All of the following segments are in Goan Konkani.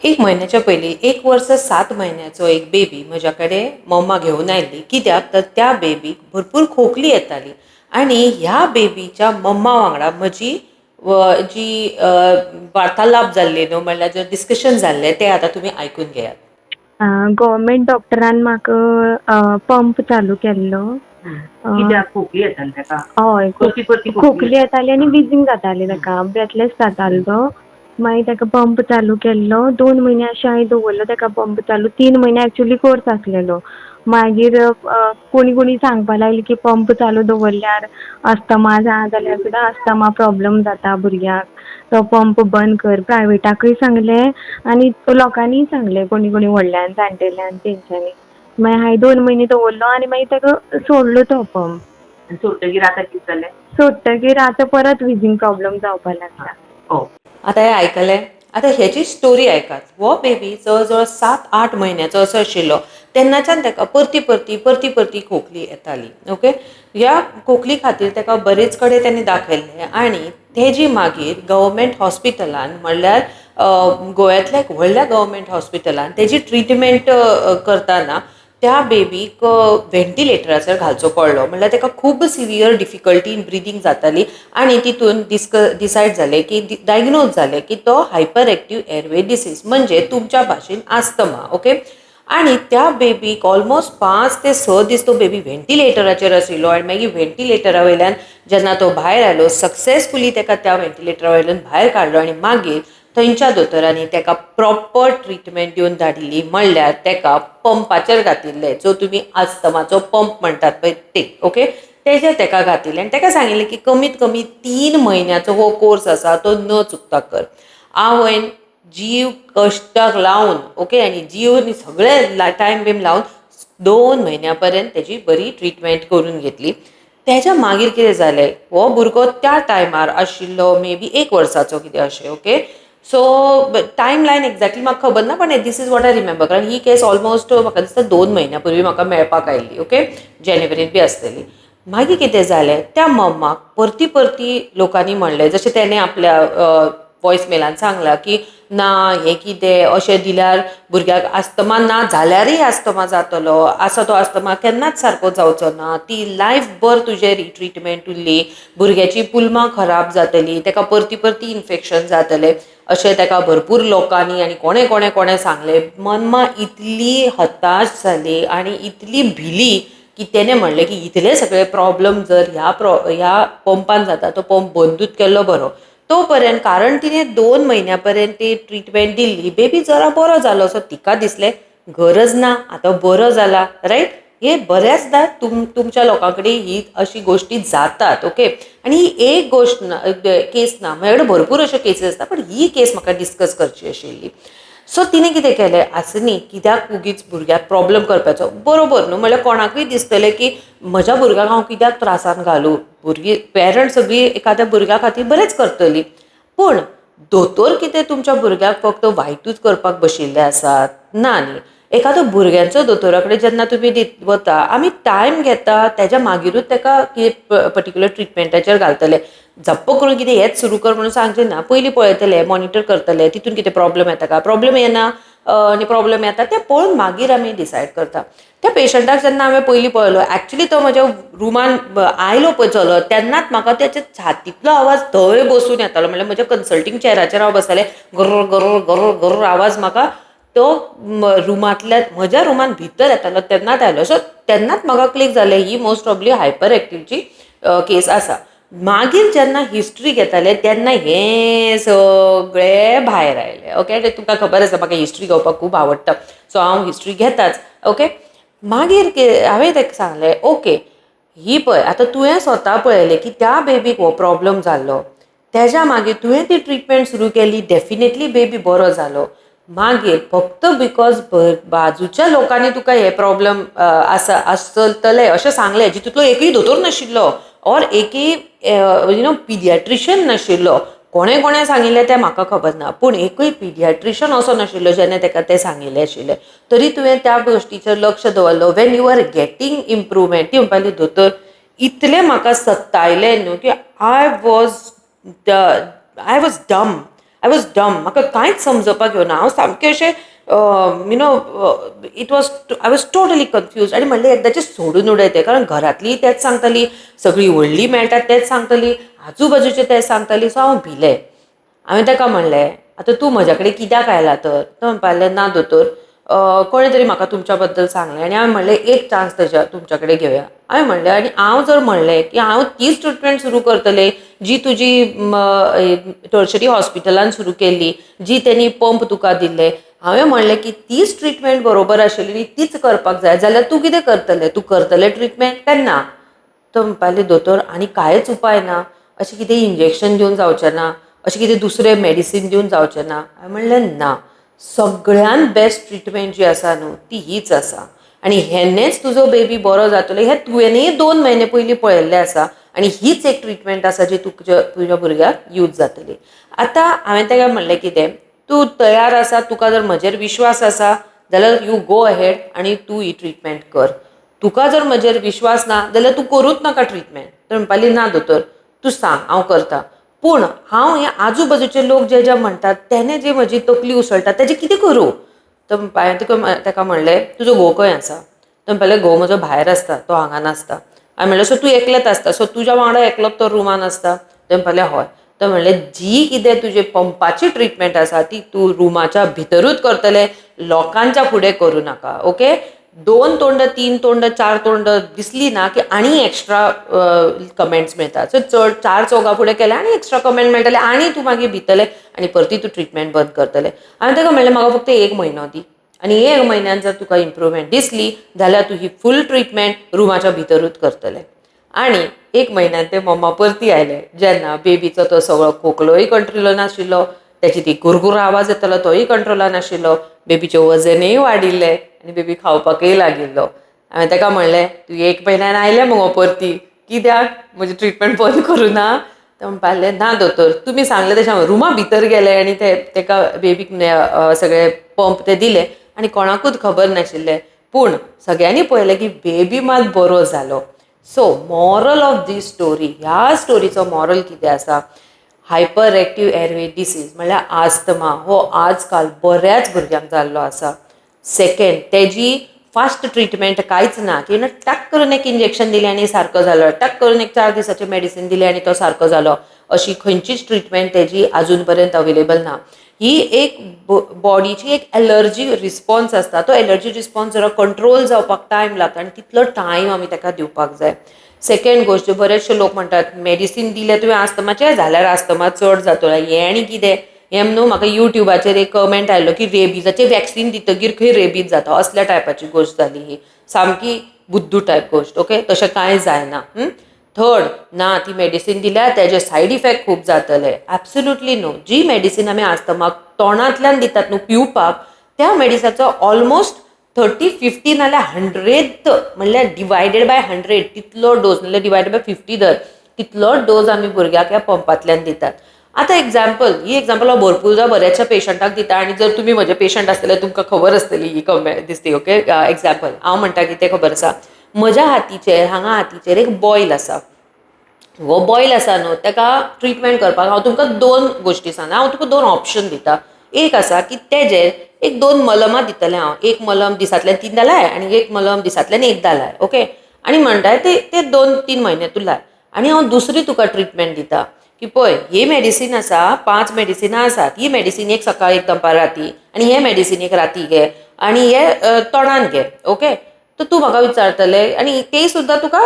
एक म्हयन्याच्या पयलीं 1 वर्स 7 म्हयन्याचो एक बेबी म्हज्या कडेन मम्मा घेवन आयिल्ली. कित्याक तर त्या बेबीक भरपूर खोंकली येताली आनी ह्या बेबीच्या मम्मा वांगडा म्हजी जी वार्तालाप जाल्ली न्हू, म्हणल्यार जें डिस्कशन जाल्लें, तें आतां तुमी आयकून घेयात. गव्हर्मेंट डॉक्टरान म्हाका पंप चालू केल्लो. कित्याक, खोंकली येताली ताका? हय. परती परती. खोंकली येताली आनी विजींग जाताली ताका, ब्रेथलेस जातालो तो. मागीर ताका पंप चालू केल्लो. 2 म्हयने अशें हांवें दवरलो ताका पंप चालू. 3 म्हयने एक्चुली कोर्स आसलेलो. मागीर कोणी कोणी सांगपा लागली की पंप चालू दवरल्यार अस्थमा जाल्यार सुद्दां अस्थमा प्रॉब्लम जाता भुरग्याक, तो पंप बंद कर. प्रायवेटाकूय सांगलें आनी लोकांनीय सांगलें, कोणी कोणी व्हडल्यान जाणटेल्यान तेंच्यांनी. मागीर हांवें 2 म्हयने दवरलो आनी मागीर ताका सोडलो तो पंप. आनी सोडटगीर आतां कितें जालें? सोडटगीर आतां परत विजींग प्रॉब्लम जावपा लागला. हो. आतां हें आयकलें, आतां हेजी स्टोरी आयकात. हो बेबी जवळ जवळ 7-8 म्हयन्याचो असो आशिल्लो तेन्नाच्यान ताका परती परती परती परती खोंकली येताली, ओके. ह्या खोंकली खातीर ताका बरेच कडेन तांणी दाखयल्लें आनी तेजी मागीर गव्हर्मेंट हॉस्पिटलान, म्हणल्यार गोव्यांतल्या एक व्हडल्या गव्हर्मेंट हॉस्पिटलान तेजी ट्रिटमेंट करतना त्या बेबीक व्हेंटिलेटराचेर घालचो पडलो. म्हणल्यार ताका खूब सिवियर डिफिकल्टी इन ब्रिदींग जाताली आनी तितून डिसायड जालें की, डायग्नोज जालें की तो हायपर एक्टीव एअरवे डिसीज, म्हणजे तुमच्या भाशेन आस्थमा, ओके. आनी त्या बेबीक ऑलमोस्ट 5 ते 6 दीस तो बेबी व्हेंटिलेटराचेर आशिल्लो आनी मागीर व्हेंटिलेटरा वयल्यान जेन्ना तो भायर आयलो, सक्सेसफुली ताका त्या व्हेंटिलेटरा वयल्यान भायर काडलो आनी मागीर थंयच्या दोतोरांनी ताका प्रॉपर ट्रिटमेंट दिवन धाडिल्ली. म्हणल्यार ताका पंपाचेर घातिल्ले, जो तुमी आस्थमाचो पंप म्हणटात पळय ते, ओके, तेजेर ताका घातिल्ले आनी ताका सांगिल्लें की कमीत कमी 3 म्हयन्याचो हो कोर्स आसा, तो न चुकता कर. आवयन जीव कश्टाक लावन, ओके, आनी जीव सगळे टायम बीम लावन 2 म्हयन्या पर्यंत तेजी बरी ट्रिटमेंट करून घेतली. तेज्या मागीर कितें जालें, हो भुरगो त्या टायमार आशिल्लो मे बी 1 वर्साचो कितें अशें, okay. So time line exactly म्हाका खबर ना, पण this is what I remember, कारण ही केस ऑलमोस्ट म्हाका दिसता 2 म्हयन्या पूर्वी म्हाका मेळपाक आयिल्ली, ओके, जानेवारीन बी आसतली. मागीर कितें जालें, त्या मम्माक परती परती लोकांनी म्हणलें, जशें तेणें आपल्या वॉयस मेलान सांगलां की ना, हें कितें अशें दिल्यार भुरग्याक आस्थमा ना जाल्यारय आस्थमा जातलो, आसा तो आस्थमा केन्नाच सारको जावचो ना, ती लायफ भर तुजें ट्रिटमेंट उरली, भुरग्याची पुलमां खराब जातली, ताका परती परती इन्फेक्शन जातलें, अशें ताका भरपूर लोकांनी आनी कोणें कोणें कोणें सांगलें. मम्मा इतली हताश जाली आनी इतली भिली की तेणें म्हणलें की इतले सगळे प्रॉब्लम जर ह्या पंपान जाता, तो पंप बंदूच केल्लो बरो. तो पर्यंत, कारण तिणें 2 म्हयन्या पर्यंत ती ट्रिटमेंट दिल्ली, बेबी जरा बरो जालो असो तिका दिसलें, गरज ना, आतां बरो जाला, रायट. हे बऱ्याचदा तुमच्या लोकां कडेन ही अशी गोश्टी जातात, ओके. आनी ही एक गोश्ट ना, केस ना, म्हजे कडेन भरपूर अश्यो केसीस आसता, पण ही केस म्हाका डिस्कस करची आशिल्ली. सो तिणें कितें केलें, आसूं न्ही, कित्याक उगीच भुरग्याक प्रॉब्लम करपाचो, बरोबर न्हू? म्हणल्यार कोणाकूय दिसतलें की म्हज्या भुरग्याक हांव कित्याक त्रासान घालूं? भुरगीं, पेरंट्स सगळीं एखाद्या भुरग्या खातीर बरेंच करतलीं, पूण दोतोर कितें तुमच्या भुरग्याक फक्त वायटूच करपाक बशिल्ले आसात? ना न्ही. एखादो भुरग्यांचो दोतोरा कडेन जेन्ना तुमी वता, आमी टायम घेता, तेज्या मागीरूच ताका कितें पर्टिक्युलर ट्रिटमेंटाचेर घालतले. झप्प करून कितें हेंच सुरू कर म्हणून सांगचें ना. पयलीं पळयतले, मॉनिटर करतले, तितून कितें प्रॉब्लम येता काय, प्रॉब्लम येना आनी प्रॉब्लम येता तें पळोवन मागीर आमी डिसायड करता. त्या पेशंटाक जेन्ना हांवें पयलीं पळयलो, एक्चुली तो म्हज्या रुमान आयलो पळय चलत, तेन्नाच म्हाका त्याच्या छातींतलो आवाज थंय बसून येतालो. म्हणल्यार म्हज्या कन्सल्टींग चेराचेर हांव बसतालें, गर गर गर गर आवाज म्हाका तो रुमांतल्या, म्हज्या रुमान भितर येतालो तेन्नाच आयलो. सो तेन्नाच म्हाका क्लीक जालें, ही मोस्ट प्रोबेबली हायपर एक्टिवची केस आसा. मागीर जेन्ना हिस्ट्री घेताले तेन्ना हें सगळें भायर आयलें, ओके. तुमकां खबर आसा, म्हाका हिस्ट्री घेवपाक खूब आवडटा, सो हांव हिस्ट्री घेताच, ओके. मागीर हांवें ताका सांगलें, ओके, ही पळय, आतां तुवें स्वता पळयलें की त्या बेबीक हो प्रॉब्लम जाल्लो, तेज्या मागीर तुवें ती ट्रिटमेंट सुरू केली, डेफिनेटली बेबी बरो जालो. मागीर फक्त because बाजूच्या लोकांनी तुका हे प्रॉब्लम आसा आसतले अशें सांगलें, जितूंतलो एकूय दोतोर नाशिल्लो ऑर एकूय पिडियाट्रिशियन नाशिल्लो. कोणें कोणें सांगिल्लें तें म्हाका खबर ना, पूण एकूय पिडियाट्रिशियन असो नाशिल्लो जेणे ताका तें सांगिल्लें आशिल्लें. तरी तुवें त्या गोश्टीचेर लक्ष दवरलो when you are getting improvement. ती म्हणपाक लागली, दोतोर, इतलें म्हाका सतायलें न्हू की I was dumb. I was dumb, म्हाका कांयच समजपाक येवना. हांव सामकें अशें you know it was I was totally confuse. आनी म्हणलें एकदाचें सोडून उडयतें, कारण घरांतलीं तेंच सांगताली, सगळीं व्हडलीं मेळटात तेंच सांगताली, आजू बाजूचें तेंच सांगताली. सो हांव भिलें. हांवें ताका म्हणलें आतां तूं म्हज्या कडेन कित्याक आयला तर? तो म्हणपाक लागलें ना दोतोर, कोणें तरी म्हाका तुमच्या बद्दल सांगलें आनी हांवें म्हणलें एक चान्स तेज्या तुमच्या कडेन घेवया. हांवें म्हणलें आनी हांव जर म्हणलें की हांव तीच ट्रिटमेंट सुरू करतलें जी तुजी टर्शरी हॉस्पिटलान सुरू केल्ली, जी तेणी पंप तुका दिल्ले, हांवें म्हणलें की तीच ट्रिटमेंट बरोबर आशिल्ली आनी तीच करपाक जाय, जाल्यार तूं कितें करतलें? तूं करतलें ट्रिटमेंट केन्ना? तो म्हणपाक लागले दोतोर आनी कांयच उपाय ना, अशें कितें इंजेक्शन दिवन जावचें ना, अशें कितें दुसरें मेडिसीन दिवन जावचें ना. हांवें म्हणलें ना, सगळ्यान बेस्ट ट्रिटमेंट जी आसा न्हू ती हीच आसा आनी हेन्नेच तुजो बेबी बरो जातलो हें तुवेंनूय 2 म्हयने पयलीं पळयल्लें आसा आनी हीच एक ट्रिटमेंट आसा जी तुज्या भुरग्याक यूज जातली. आतां हांवें ताका म्हणलें कितें, तूं तयार आसा, तुका जर म्हजेर विश्वास आसा जाल्यार you go ahead आनी तूं ही ट्रिटमेंट कर. तुका जर म्हजेर विश्वास ना जाल्यार तूं करूच नाका ट्रिटमेंट. तर म्हणपाक लागली ना दोतोर तूं सांग हांव करता, पूण हांव हे आजू बाजूचे लोक जे जे म्हणटात तेणे जी म्हजी तकली उसळटा तेजें कितें करूं? तर हांवें ताका म्हणलें तुजो घोव खंय आसा? तो म्हणपाक लागलो घोव म्हजो भायर आसता, तो हांगा नासता. हांवें म्हणलें सो तूं एकलेच आसता, सो तुज्या वांगडा एकलोच तो रुमान आसता? तो म्हणपाक लागलें हय. तो म्हणलें जी कितें तुजे पंपाची ट्रिटमेंट आसा ती तूं रुमाच्या भितरूच करतलें, लोकांच्या फुडें करूं नाका. ओके, 2 तोंड 3 तोंड 4 तोंड दिसली ना की आनी एक्स्ट्रा कमेंट्स मेळटा. सो चड 4 चौगां फुडें केलें आनी एक्स्ट्रा कमेंट मेळटले आनी तूं मागीर भितले आनी परती तूं ट्रिटमेंट बंद करतलें. हांवें ताका म्हणलें म्हाका फक्त 1 म्हयनो दी आनी 1 म्हयन्यान जर तुका इम्प्रुवमेंट दिसली जाल्यार तूं ही फूल ट्रिटमेंट रुमाच्या भितरूच करतलें. आनी 1 म्हयन्यान ते मम्मा परती आयले जेन्ना बेबीचो तो सगळो खोकलोय कंट्रोलान आशिल्लो, तेची ती गुरगुर आवाज येतालो तोय कंट्रोलान आशिल्लो, बेबीचें वजनूय वाडिल्लें आनी बेबी खावपाकय लागिल्लो. हांवें ताका म्हणलें तूं 1 म्हयन्यान आयलें मुगो परती, कित्याक म्हजी ट्रिटमेंट बंद करूं ना? तो म्हणपाक लागलें ना दोतोर तुमी सांगलें तशें हांव रुमा भितर गेलें आनी ते ताका बेबीक सगळे पंप ते दिले आनी कोणाकूच खबर नाशिल्लें, पूण सगळ्यांनी पळयलें की बेबी मात बरो जालो. So moral of this story, ह्या स्टोरीचो मॉरल कितें आसा, हायपर एक्टीव एरवे डिसीज म्हणल्यार आस्थमा हो आजकाल बऱ्याच भुरग्यांक जाल्लो आसा. सेकेंड, तेजी फास्ट ट्रिटमेंट कांयच ना की टक करून एक इंजेक्शन दिलें आनी सारको जालो, टक करून एक 4 दिसाचें मेडिसीन दिलें आनी तो सारको जालो, अशी खंयचीच ट्रिटमेंट तेजी आजून पर्यंत अवेलेबल ना. ही एक बॉडीची एक एलर्जी रिस्पॉन्स आसता, तो एलर्जी रिस्पॉन्स जरा कंट्रोल जावपाक टायम लागता आनी तितलो टायम आमी ताका दिवपाक जाय. सेकेंड गोश्ट, बरेचशे लोक म्हणटात मेडिसीन दिलें तुवें आस्थमाचें जाल्यार आस्थमा चड जातलो, हें आनी कितें हें न्हू. म्हाका युट्यूबाचेर एक कमेंट आयलो की रेबीजाचें वॅक्सीन दितगीर खंय रेबीज जाता, असल्या टायपाची गोश्ट जाली ही, सामकी बुद्दू टायप गोश्ट. ओके, तशें कांय जायना. थर्ड, ना ती मेडिसीन दिल्यार तेजे सायड इफेक्ट खूब जातले, एब्सोल्युटली नो. जी मेडिसीन आमी आस्थमाक तोंडांतल्यान दितात न्हू पिवपाक, त्या मेडिसिनाचो ऑलमोस्ट 30 50 नाल्यार 100 म्हणल्यार डिवायडेड बाय 100 तितलो डोज, नाल्यार डिवायडेड बाय 50 धर, तितलो डोज आमी भुरग्याक ह्या पंपांतल्यान दितात. आतां एग्जाम्पल, ही एग्जाम्पल हांव भरपूरदां बऱ्याचशा पेशंटाक दिता आनी जर तुमी म्हजे पेशंट आसतले तुमकां खबर आसतली ही कमेंट दिसती. ओके, एग्जाम्पल हांव म्हणटा कितें खबर आसा, म्हज्या हातीचेर हांगा हातीचेर एक बॉयल आसा, हो बॉयल आसा न्हू ताका ट्रिटमेंट करपाक हांव तुमकां 2 गोश्टी सांगता, हांव तुका 2 ऑप्शन दिता. एक आसा की तेजेर एक 2 मलमां दितलें हांव, एक मलम दिसांतल्यान 3 लाय आनी एक मलम दिसांतल्यान 1 लाय. ओके, आनी म्हणटाय ते 2-3 म्हयने तूं लाय. आनी हांव दुसरी तुका ट्रिटमेंट दिता की पळय ही मेडिसीन आसा, 5 मेडिसिनां आसात, ही मेडिसीन एक सकाळी एक दनपार राती आनी हे मेडिसीन एक राती घे आनी हे तोंडान घे. ओके, तर तूं म्हाका विचारतले आनी ते सुद्दां तुका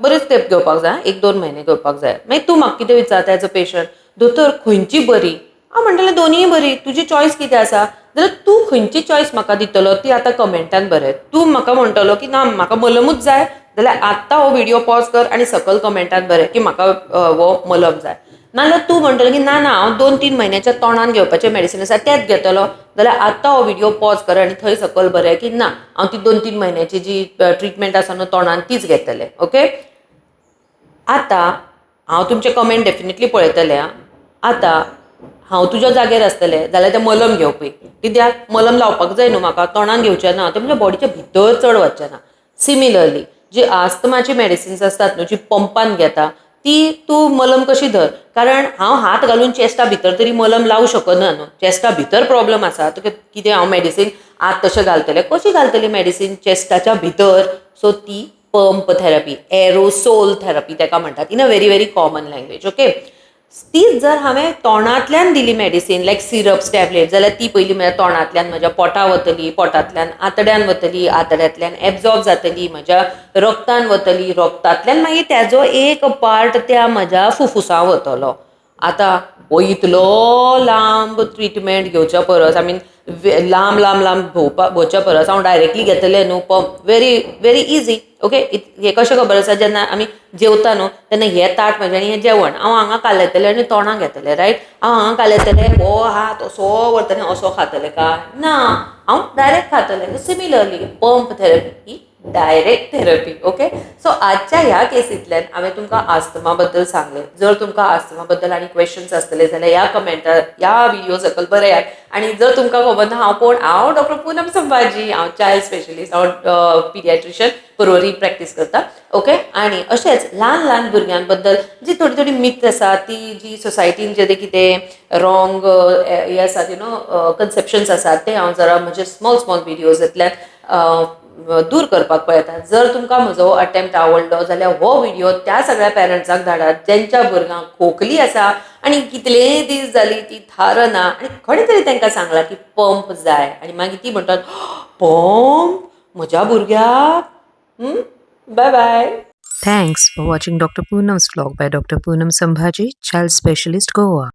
बरेच तेंप घेवपाक जाय, 1-2 म्हयने घेवपाक जाय. मागीर तूं म्हाका कितें विचारता एज अ पेशंट, दोतोर खंयची बरी? हांव म्हणटलें दोनीय बरी, तुजी चॉयस कितें आसा? जाल्यार तूं खंयची चॉयस म्हाका दितलो ती आतां कमेंटान बरय. तूं म्हाका म्हणटलो की ना म्हाका मलमूच जाय जाल्यार आत्तां हो व्हिडियो पॉज कर आनी सकयल कमेंटान बरय की म्हाका हो मलम जाय. नाजाल्यार तूं म्हणटलो की ना ना हांव 2-3 म्हयन्याच्या तोंडान घेवपाचें मेडिसीन आसा तेंच घेतलो, जाल्यार आत्तां हो व्हिडियो पॉज कर आनी थंय सकयल बरय की ना हांव ती 2-3 म्हयन्याची जी ट्रिटमेंट आसा न्हू तोंडान तीच घेतलें. ओके, आतां हांव तुमचे कमेंट डेफिनेटली पळयतलें. आतां हांव तुज्या जाग्यार आसतलें जाल्यार तें मलम घेवपी, कित्याक मलम लावपाक जाय न्हू म्हाका, तोंडान घेवचें ना, तें म्हज्या बॉडीच्या भितर चड वचचें ना. सिमिलरली जी आस्थमाची मेडिसिन्स आसतात न्हू जी पंपान घेता ती तूं मलम कशी धर, कारण हांव हात घालून चेस्टा भितर तरी मलम लावूं शकना न्हू. चेस्टा भितर प्रॉब्लम आसा, तुका कितें हांव मेडिसीन आत तशें घालतलें, कशी घालतली मेडिसीन चेस्टाच्या भितर? सो ती पंप थेरपी, एरोसोल थेरपी ताका म्हणटात in a very very common language. Okay, तीच जर हांवें तोंडांतल्यान दिली मेडिसीन लायक सिरप्स, टॅबलेट, जाल्यार ती पयली म्हज्या तोंडांतल्यान म्हज्या पोटा वतली, पोटांतल्यान आतड्यान वतली, आतड्यांतल्यान एब्जॉर्ब जातली, म्हज्या रक्तान वतली, रक्तांतल्यान मागीर त्याजो एक पार्ट त्या म्हज्या फुफ्फुसां वतलो. आतां हो इतलो लांब ट्रिटमेंट घेवच्या परस, I mean लांब लांब लांब भोंवपा भोंवच्या परस हांव डायरेक्टली घेतलें न्हू pump, very very easy. Okay, हें कशें खबर आसा, जेन्ना आमी जेवता न्हू तेन्ना हें ताट म्हजें आनी हें जेवण हांव हांगा कालयतलें आनी तोंडाक घेतलें, रायट? हांव हांगा कालयतलें, हो हात असो व्हरतलें, असो खातलें काय ना, हांव डायरेक्ट खातलें. सिमिलरली पंप थेरपी ही डायरेक्ट थेरपी. ओके, सो आजच्या ह्या केसींतल्यान हांवें तुमकां आस्थमा बद्दल सांगलें. जर तुमकां आस्थमा बद्दल आनी क्वेश्चन्स आसतले जाल्यार ह्या कमेंटार ह्या व्हिडिओ सकयल बरयात. आनी जर तुमकां खबर ना हांव कोण, हांव डॉक्टर पुनम संभाजी, हांव चायल्ड स्पेशलिस्ट, हांव पिडियाट्रिशियन, पर्वरी प्रॅक्टीस करता. ओके, आनी अशेंच ल्हान ल्हान भुरग्यां बद्दल जी थोडी थोडी मिथ आसा, ती जी सोसायटीन जे कितें रॉंग हे आसात, you know, कन्सेप्शन्स आसात, ते हांव जरा म्हजे स्मॉल स्मॉल व्हिडियोजांतल्यान दूर करपाक पळयता. जर तुमकां म्हजो अटेम्प्ट आवडलो जाल्यार हो व्हिडियो त्या सगळ्या पेरंट्सांक धाडात ज्यांच्या भुरग्यांक खोकली आसा आनी कितलेय दीस जाली ती थारना आनी खरें तरी तांकां सांगलां की पंप जाय, आनी मागीर ती म्हणटात पंप म्हज्या भुरग्याक. Bye bye. Thanks for watching Dr. Poonam's vlog by Dr. Poonam Sambhaji, Child Specialist, Goa.